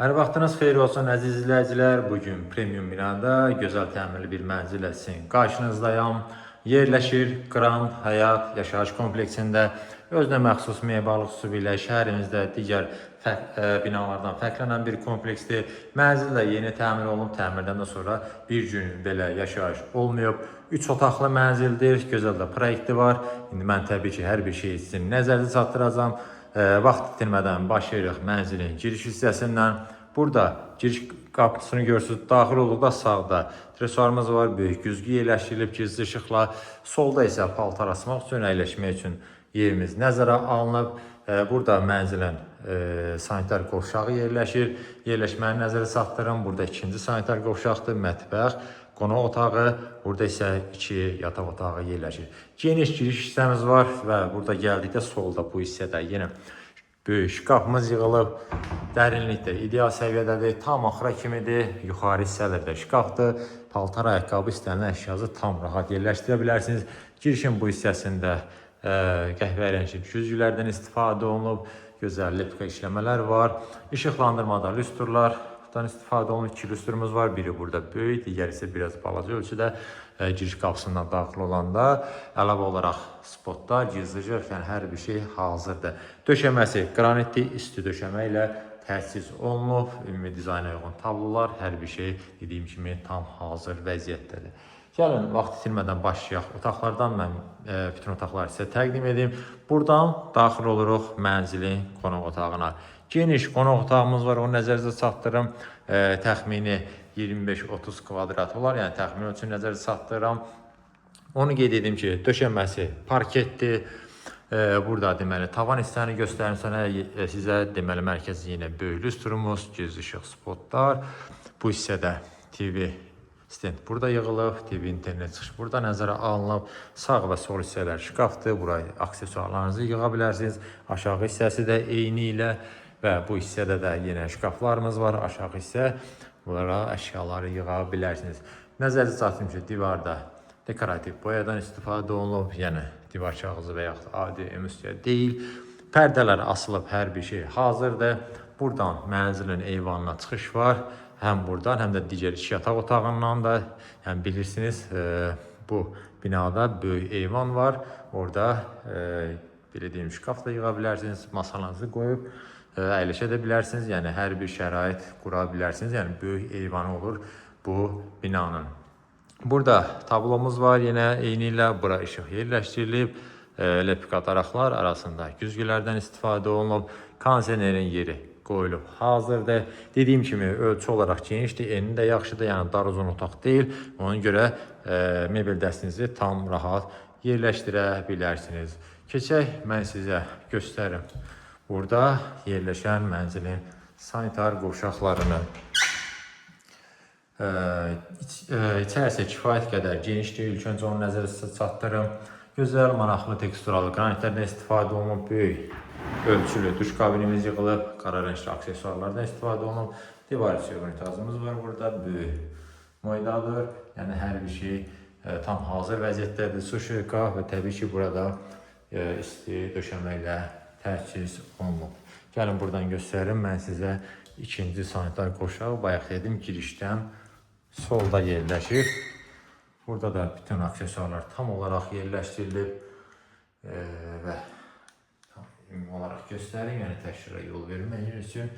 Hər vaxtınız xeyir olsun, əziz izləyicilər. Bu gün premium binada gözəl təmirli bir mənzillə sizin qarşınızdayam. Yerləşir Grand Həyat yaşayış kompleksində. Özünə məxsus memarlıq üslubu ilə şəhərimizdə digər binalardan fərqlənən bir kompleksdir. Mənzil də yeni təmir olunub, təmirdən də sonra bir gün belə yaşayış olmayıb. 3 otaqlı mənzildir, gözəl də proyekti var. İndi mən təbii ki, hər bir şeyi sizin nəzərinizə çatdıracağam. Vaxt itirmədən başlayırıq mənzilin giriş hissəsindən. Burada giriş qapısını görürsünüz. Daxil olduqda sağda tresuarımız var, böyük güzgü yerləşdirilib gizli işıqla. Solda isə paltar asmaq üçün, əyləşmək üçün yerimiz nəzərə alınıb. Burada mənzilin sanitar qovşağı yerləşir. Yerləşməni nəzərə çatdırın. Burada ikinci sanitar qovşaqdır, mətbəx, qonaq otağı, burada isə iki yataq otağı yerləşir. Geniş giriş hissəmiz var və burada gəldikdə solda bu hissədə yenə böyük şkafımız yığılıb. Dərinlikdə ideal səviyyədədir. Tam axıra kimidir. Yuxarı hissələrdə şkafdır. Paltar, ayaqqabı, istənilən əşyanızı tam rahat yerləşdirə bilərsiniz. Girişin bu hissəsində qəhvəyi rəngli güzgülərdən istifadə olunub. Gözəl lepka işləmələr var. İşıqlandırmada lüstrlardan istifadə olunub. İki lüstrumuz var. Biri burada böyük, digəri isə biraz balaca ölçüdə. Giriş qapısından daxil olanda əlavə olaraq spotlar, gizli işıq, yəni hər bir şey hazırdır. Döşəməsi qranitli, isti döşəmə ilə təchiz olunub. Ümumi dizayna uyğun tablolar, hər bir şey dediyim kimi tam hazır vəziyyətdədir. Gəlin, vaxt itirmədən başlayaq. Otaqlardan mən bütün otaqları sizə təqdim edim. Buradan daxil oluruq mənzilin qonaq otağına. Geniş qonaq otağımız var, onu nəzərinizə çatdırım. Təxmini 25-30 kvadrat olar, yəni təxmini ölçünü nəzərə çatdırıram. Onu qeyd edim ki, döşəməsi parketdir. Burada deməli tavan hissəni göstərim sənə sizə deməli mərkəzi yenə böyük lüstrumuz, gizli işıq spotlar. Bu hissədə TV stand burada yığılıb, TV internet çıxış burada nəzərə alınıb. Sağ və sol hissələr şkafdır. Buraya aksesuarlarınızı yığa bilərsiniz. Aşağı hissəsi də eyni ilə və bu hissədə də yenə şkaflarımız var. Aşağı hissə, bunlara əşyaları yığa bilərsiniz. Nəzərinizə çatdırım ki, divarda dekorativ boyadan istifadə olunub, yəni divar kağızı və yaxud adi emulsiya deyil. Pərdələr asılıb, hər bir şey hazırdır. Buradan mənzilin eyvanına çıxış var. Həm buradan, həm də digər iki yataq otağından da, yəni bilirsiniz, bu binada böyük eyvan var. Orada belə deyim, şkaf da yığa bilərsiniz, masanızı qoyub əyləşə də bilərsiniz. Yəni hər bir şərait qura bilərsiniz. Yəni böyük eyvanı olur bu binanın. Burada tablomuz var, yenə eyni ilə bura işıq yerləşdirilib. Lepka daraqlar arasında güzgülərdən istifadə olunub. Kondisionerin yeri qoyulub hazırdır. Dediyim kimi ölçü olaraq genişdir, eni də yaxşıdır, yəni dar uzun otaq deyil. Ona görə mebel dəstinizi tam rahat yerləşdirə bilərsiniz. Keçək, mən sizə göstərim. Burada yerləşən mənzilin sanitar qovşaqlarını. İçərisi kifayət qədər genişdir. İlk öncə onu nəzərə çatdırım. Gözəl, maraqlı teksturalı qranitlərdən istifadə olunub. Böyük ölçülü duş kabinimiz yığılıb. Qara rəngli aksesuarlardan istifadə olunub. Divar içi unitazımız var burada. Böyük moydadır. Yəni hər bir şey tam hazır vəziyyətdədir. Suşka və təbii ki, burada isti döşəmə ilə təchiz olunub. Gəlin, buradan göstərim mən sizə ikinci sanitar qovşağı. Bayaq dedim, girişdən solda yerləşir. Burada da bütün aksesuarlar tam olaraq yerləşdirilib və tam ümumi olaraq göstərim, yəni təkrara yol verməyim üçün,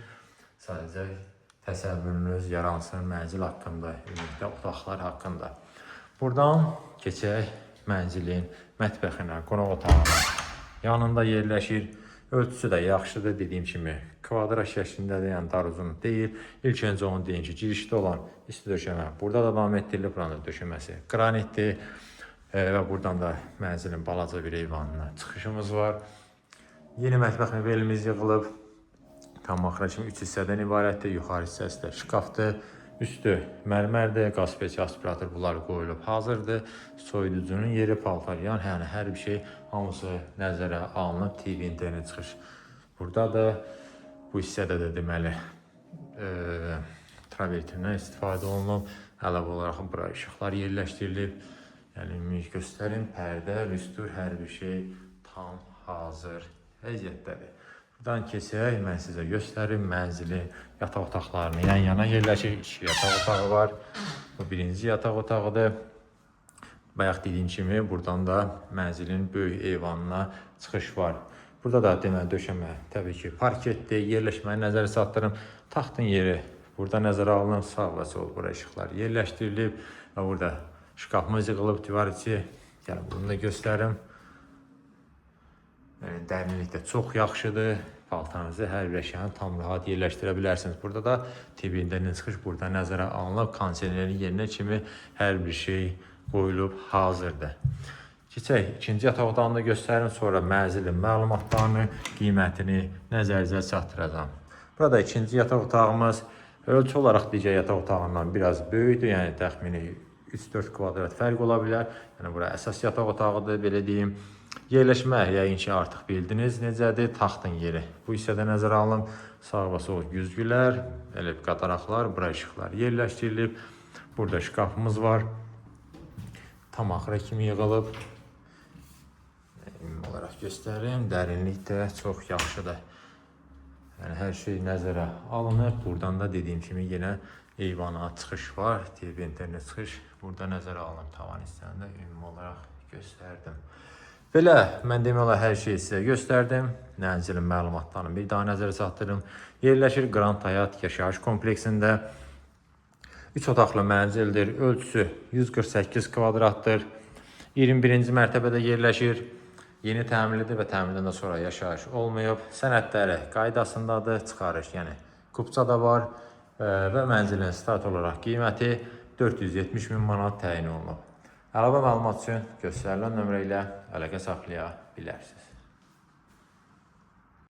sadəcə təsəvvürünüz yaransın mənzil haqqında, ümumiyyətlə otaqlar haqqında. Buradan keçək mənzilin mətbəxinə, qonaq otağına. Yanında yerləşir. Ölçüsü də yaxşıdır, dediyim kimi kvadrat şəklindədir, yəni dar uzun deyil. İlk öncə onu deyim ki, girişdə olan isti döşəmə burada da davam etdirilir, buranın da döşəməsi qranitdir. Və buradan da mənzilin balaca bir eyvanına çıxışımız var. Yeni mətbəx mebelimiz yığılıb. Tam axıra kimi 3 hissədən ibarətdir. Yuxarı hissəsi də şkafdır. Üstü mərmərdir, qaz peçi, aspirator, bunlar qoyulub hazırdır. Soyuducunun yeri, paltar yan, yəni hər bir şey hamısı nəzərə alınıb. TV, internet çıxış buradadır. Bu hissədə də deməli travertindən istifadə olunub. Əlavə olaraq bura işıqlar yerləşdirilib. Yəni ümumi göstərim, pərdə, lüstr, hər bir şey tam hazır vəziyyətdədir. Buradan keçək, mən sizə göstərim mənzili, yataq otaqlarını yan-yana yerləşir. İki yataq otağı var. Bu birinci yataq otağıdır. Bayaq dediyim kimi buradan da mənzilin böyük eyvanına çıxış var. Burada da deməli döşəmə təbii ki, parketdir. Yerləşməni nəzərə çatdırım. Taxtın yeri burada nəzərə alınıb, sağ və sol bura işıqlar yerləşdirilib və burada şkafımız yığılıb divar içi. Gəlin bunu da göstərim. Yəni dərinlik də çox yaxşıdır. Paltarınızı hər bir əşyanı tam rahat yerləşdirə bilərsiniz. Burada da TV internet çıxış burada nəzərə alınıb, kondisionerin yerinə kimi hər bir şey qoyulub hazırdır. Keçək ikinci yataq otağını da göstərim, sonra mənzilin məlumatlarını, qiymətini nəzərinizə çatdıracağam. Burada ikinci yataq otağımız ölçü olaraq digər yataq otağından biraz böyükdür, yəni təxmini 3-4 kvadrat fərq ola bilər. Yəni bura əsas yataq otağıdır, belə deyim. Yerləşmə yəqin ki artıq bildiniz necədir, taxtın yeri. Bu hissədə nəzərə alınıb, sağ və sol güzgülər, elə qataraqlar, bura işıqlar yerləşdirilib. Burada şkafımız var. Tam axıra kimi yığılıb. Ümumi olaraq göstərim. Dərinlik də çox yaxşıdır. Yəni hər şey nəzərə alınıb. Buradan da dediyim kimi yenə eyvana çıxış var. TV internet çıxış burada nəzərə alınıb. Tavan hissəni də ümumi olaraq göstərdim. Belə, mən demək olar hər şeyi sizə göstərdim. Mənzilin məlumatlarını bir daha nəzərə çatdırdım. Yerləşir Grand Həyat yaşayış kompleksində. 3 otaqlı mənzildir. Ölçüsü 148 kvadratdır. 21-ci mərtəbədə yerləşir. Yeni təmirlidir və təmirdən də sonra yaşayış olmayıb. Sənədləri qaydasındadır. Çıxarış, yəni kupça da var və mənzilin start olaraq qiyməti 470 min manat təyin olunub. Əlavə məlumat üçün göstərilən nömrə ilə əlaqə saxlaya bilərsiniz.